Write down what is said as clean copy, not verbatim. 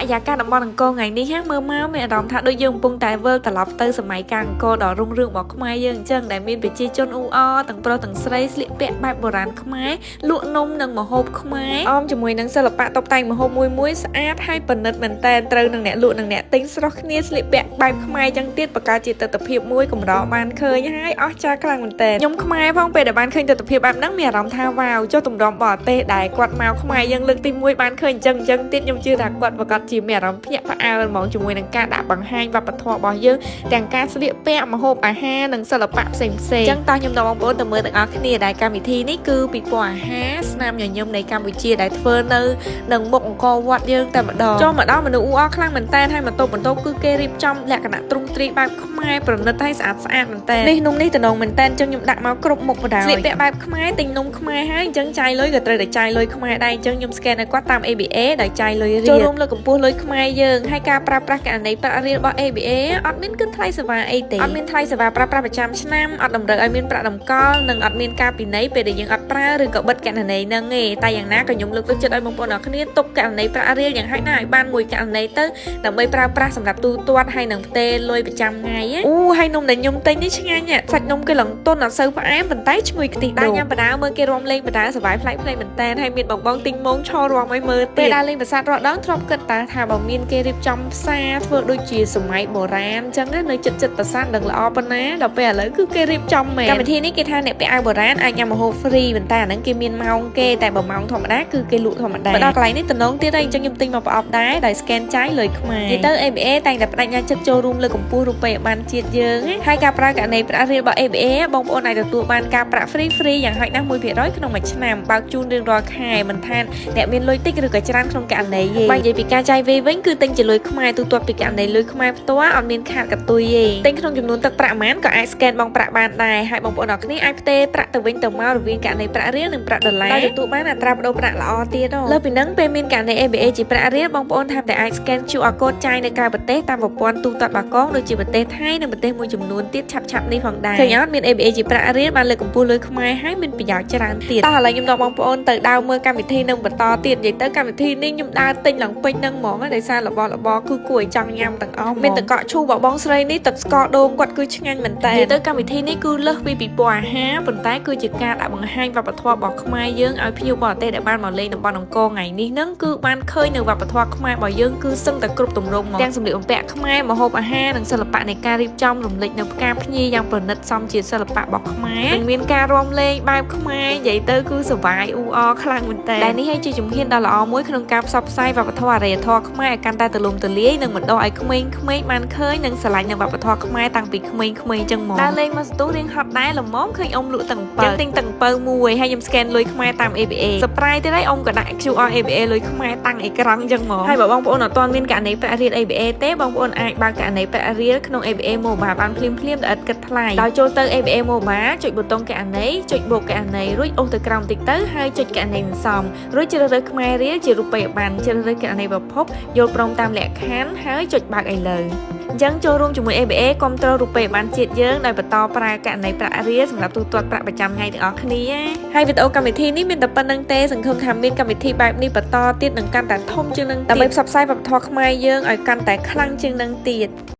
រិយាកាសតំបន់អង្គរថ្ងៃនេះហាមើលមកមានអារម្មណ៍ថាដូចយើងកំពុងតែវិលត្រឡប់ទៅសម័យកាលអង្គរដ៏រុងរឿងរបស់ខ្មែរយើងអញ្ចឹងដែលមានប្រជាជនអ៊ូអរទាំងប្រុសទាំងស្រីស្លៀកពាក់បែបបុរាណខ្មែរលក់នំនិងម្ហូបខ្មែរអមជាមួយនឹងសិល្បៈតុបតែងម្ហូបមួយមួយស្អាតហើយប្រណិតមែនតែនត្រូវនឹងអ្នកលក់និងអ្នកទិញស្រស់គ្នាស្លៀកពាក់បែបខ្មែរអញ្ចឹងទៀតបង្កើតជាទិដ្ឋភាពមួយកម្របានឃើញហើយអស្ចារ្យខ្លាំងមែនតើខ្ញុំខ្មែរផងពេលដែលបានឃើញទិដ្ឋភាពបែបហ្នឹងមានអារម្មណ៍ថាវ៉ាវចុះទម្រាំបរទេសដែលគាត់មកខ្មែរយើងលើកទី1បានឃើញអញ្ចឹងអញ្ចឹងទៀតខ្ញុំជឿថាគាត់ប្រកាសជាមានអារម្មណ៍ភ្ញាក់ផ្អើលហ្មងជាមួយនឹងការដាក់បង្ហាញវប្បធម៌របស់យើងទាំងការស្លៀកពាក់ម្ហូបអាហារនិងសិល្បៈផ្សេងផ្សេងអញ្ចឹងតោះខ្ញុំនាំបងប្អូនទៅមើលទាំងអស់គ្នាដែលកម្មវិធីនេះគឺពិព័រណ៍អាហារស្នាមញញឹមនៃកម្ពុជាដែលធ្វើនៅនឹងមុខអង្គរវត្តយើងតែម្ដងចូលមកដល់មនុស្សអ៊ូអរខ្លាំងមែនតើហើយបន្ទប់បន្ទប់គឺគេរៀបចំលក្ខណៈទ្រង់ទ្រាយបែបខ្មែរប្រណិតហើយស្អាតស្អាតមែនតើនេះនំនេះតំណងមែនតើអញ្ចឹងខ្ញុំដាក់មកគ្រប់មុខបណ្ដោយស្លៀកពាក់បែបខ្មែរទិញនំខ្មែរហើយអញ្ចឹងចាយលុយក៏ត្រូវតែចាយលុយខ្មែរដែរអញ្ចឹងខ្ញុំ scan ឲ្យគាត់តាម ABA ដោយចាយលុយរៀលចូលរួមលើកកម្ពស់លុយខ្មែរយើងហើយការប្រើប្រាស់គណនីប្រាក់រៀលរបស់ ABA អត់មានគិតថ្លៃសេវាអីទេអត់មានថ្លៃសេវាប្រើប្រាស់ប្រចាំឆ្នាំអត់តម្រូវឲ្យមានប្រាក់តម្កល់និងអត់មានការពិន័យពេលដែលយើងអត់ប្រើឬក៏បិទគណនីហ្នឹងទេតែយ៉ាងណាក៏ខ្ញុំលើកទឹកចិត្តឲ្យបងប្អូនអរគ្នាទុកគណនីប្រាក់រៀលយ៉ាងហោចណាស់ឲ្យបានមួយគណនីទៅដើម្បីប្រើប្រាស់សម្រាប់ទូទាត់ហើយនឹងផ្ទេរលុយប្រចាំថ្ងៃអូហើយនំដែលខ្ញុំទិញនេះឆ្ងាញ់សាច់នំគេឡើងទន់អត់សូវផ្អែមប៉ុន្តែឈ្ងុយខ្ទិះដូងញ៉ាំបដាមើលគេរាំលេងបដាសប្បាយប្លែកភ្នែកមែនតើហើយមានបងបងទិញមងឈររាំឲ្យមើលទៀតពេលដើរលេងប្រាសាទរដងធ្លាប់គិតតាថាបើមានគេរៀបចំផ្សារធ្វើដូចជាសម័យបុរាណអញ្ចឹងណានៅចិត្តចិត្តប្រាសាទនឹងល្អប៉ុណ្ណាដល់ពេលឥឡូវគឺគេរៀបចំមែនកម្មវិធីនេះគេថាអ្នកពាក់អាវបុរាណអាចញ៉ាំម្ហូប free ប៉ុន្តែអាហ្នឹងគេមានម៉ោងគេតែបើម៉ោងធម្មតាគឺគេលក់ធម្មតាមកដល់កន្លែងនេះតំណងទៀតហើយអញ្ចឹងខ្ញុំទិញមកប្រអប់ដែរដោយ scan ចាយលុយខ្មែរនិយាយទៅ ABA តែងតែបដិញ្ញាចិត្តចូលរួមលើកកម្ពស់រូបិយប័ណ្ណជាតិយើងហើយការប្រើគណនីប្រាក់រៀលរបស់ ABA បងប្អូនអាចទទួលបានការប្រាក់ free free យ៉ាងហោចណាស់1%ក្នុងមួយឆ្នាំបើកជូនរៀងរាល់ខែមិនថាអ្នកមានលុយតិចឬក៏ច្រើនក្នុងករណីទេបើនិយាយពីការចាយវេវិញគឺទិញជាលុយខ្មែរទូទាត់ពីករណីលុយខ្មែរផ្ទាល់អត់មានខាតកតុយទេទិញក្នុងចំនួនទឹកប្រាក់ប៉ុន្មានក៏អាច scan បង់ប្រាក់បានដែរហើយបងប្អូនអរគ្នាអាចផ្ទេរប្រាក់ទៅវិញទៅមករវាងករណីប្រាក់រៀលនិងប្រាក់ដុល្លារដោយទទួលបានអត្រាប្តូរប្រាក់ល្អទៀតលើពីហ្នឹងពេលមានករណី ABA ជាប្រាក់រៀលបងប្អូនថែមតែអាច scan QR code ចាយនៅក្រៅប្រទេសតាមប្រព័ន្ធទូទាត់បាគងដូចជាប្រទេសថៃនិងប្រទេសមួយចំនួនទៀតឆាប់ៗនេះផងដែរឃើញអត់មាន ABA ជាប្រាក់រៀលបានលើកកម្ពស់លុយខ្មែរហើយមានប្រយោជន៍ច្រើនទៀតតោះឥឡូវខ្ញុំនាំបងប្អូនទៅដើរមើលកម្មវិធីនឹងបន្តទៀតនិយាយទៅកម្មវិធីនេះខ្ញុំដើរទិញឡើងពេញនឹងហ្មងដោយសាររបស់របរគឺគួរឲ្យចង់ញ៉ាំទាំងអស់មានតកក់ឈូបបងស្រីនេះទឹកស្ករដូងគាត់គឺឆ្ងាញ់មែនតើនិយាយទៅកម្មវិធីនេះគឺលើសពីពិព័រណ៍អាហារប៉ុន្តែគឺជាការដាក់បង្ហាញវប្បធម៌របស់ខ្មែរយើងឲ្យភ្ញៀវបរទេសដែលបានមកលេងតំបន់អង្គរថ្ងៃនេះនឹងគឺបានឃើញនៅវប្បធម៌ខ្មែររបស់យើងគឺសឹងតែគ្រប់ទម្រង់មកទាំងសម្លៀកបំពាក់ខ្មែរម្ហូបអាហារនិងសិល្បៈនៃការរៀបចំរំលេចនៅផ្កាភ្ញីយ៉ាងប្រណិតសមជាសិល្បៈរបស់ខ្មែរនិងមានការរាំលេងបែបខ្មែរនិយាយទៅគឺសប្បាយអ៊ូអរខ្លាំងមែនតើដែលនេះហើយជាជំហានដ៏ល្អមួយក្នុងការផ្សព្វផ្សាយវប្បធម៌អរិយធម៌ខ្មែរឲ្យកាន់តែទូលំទូលាយនិងបណ្ដុះឲ្យក្មេងៗបានឃើញនិងស្រឡាញ់នៅវប្បធម៌ខ្មែរតាំងពីក្មេងៗចឹងមកដើរលេងមកស្ទូរៀងហត់ដែរល្មមឃើញអ៊ំលក់ទឹកអំពៅចឹងទិញទឹកអំពៅមួយហើយខ្ញុំ scan លុយខ្មែរតាម ABA surprise ទៀតហើយអ៊ំក៏ដាក់ QR ABA លុយខ្មែរតាំងអេក្រង់ចឹងមកហើយបើបងប្អូនអត់ទាន់មានករណីប្រាក់រៀល ABA ទេបងប្អូនអាចបើកករណីប្រាក់រៀលក្នុង ABA Mobile បានភ្លាមភ្លាមដោយឥតគិតថ្លៃដោយចូលទៅ ABA Mobile ចុចប៊ូតុងករណីចុចបូកករណីរួចអូសទៅក្រោមតិចទៅហើយចុចករណីសន្សំរួចជ្រើសរើសខ្មែររៀលជារូបិយប័ណ្ណជ្រើសរើសករណីប្រភពយល់ព្រមតាមលក្ខខណ្ឌហើយចុចបើកឥឡូវអញ្ចឹងចូលរួមជាមួយ ABA គ្រប់គ្រងរូបិយប័ណ្ណជាតិយើងដោយបន្តប្រើករណីប្រាក់រៀលសម្រាប់ទូទាត់ប្រាក់ប្រចាំថ្ងៃទាំងអស់គ្នាហើយវីដេអូកម្មវិធីនេះមានតែប៉ុណ្្នឹងទេសង្ឃឹមថាមានកម្មវិធីបែបនេះបន្តទៀតនឹងកាន់តែធំជាងនឹងដើម្បីផ្សព្វផ្សាយវប្បធម៌ខ្មែរយើងឲ្យកាន់តែខ្លាំងជាងនឹងទៀត។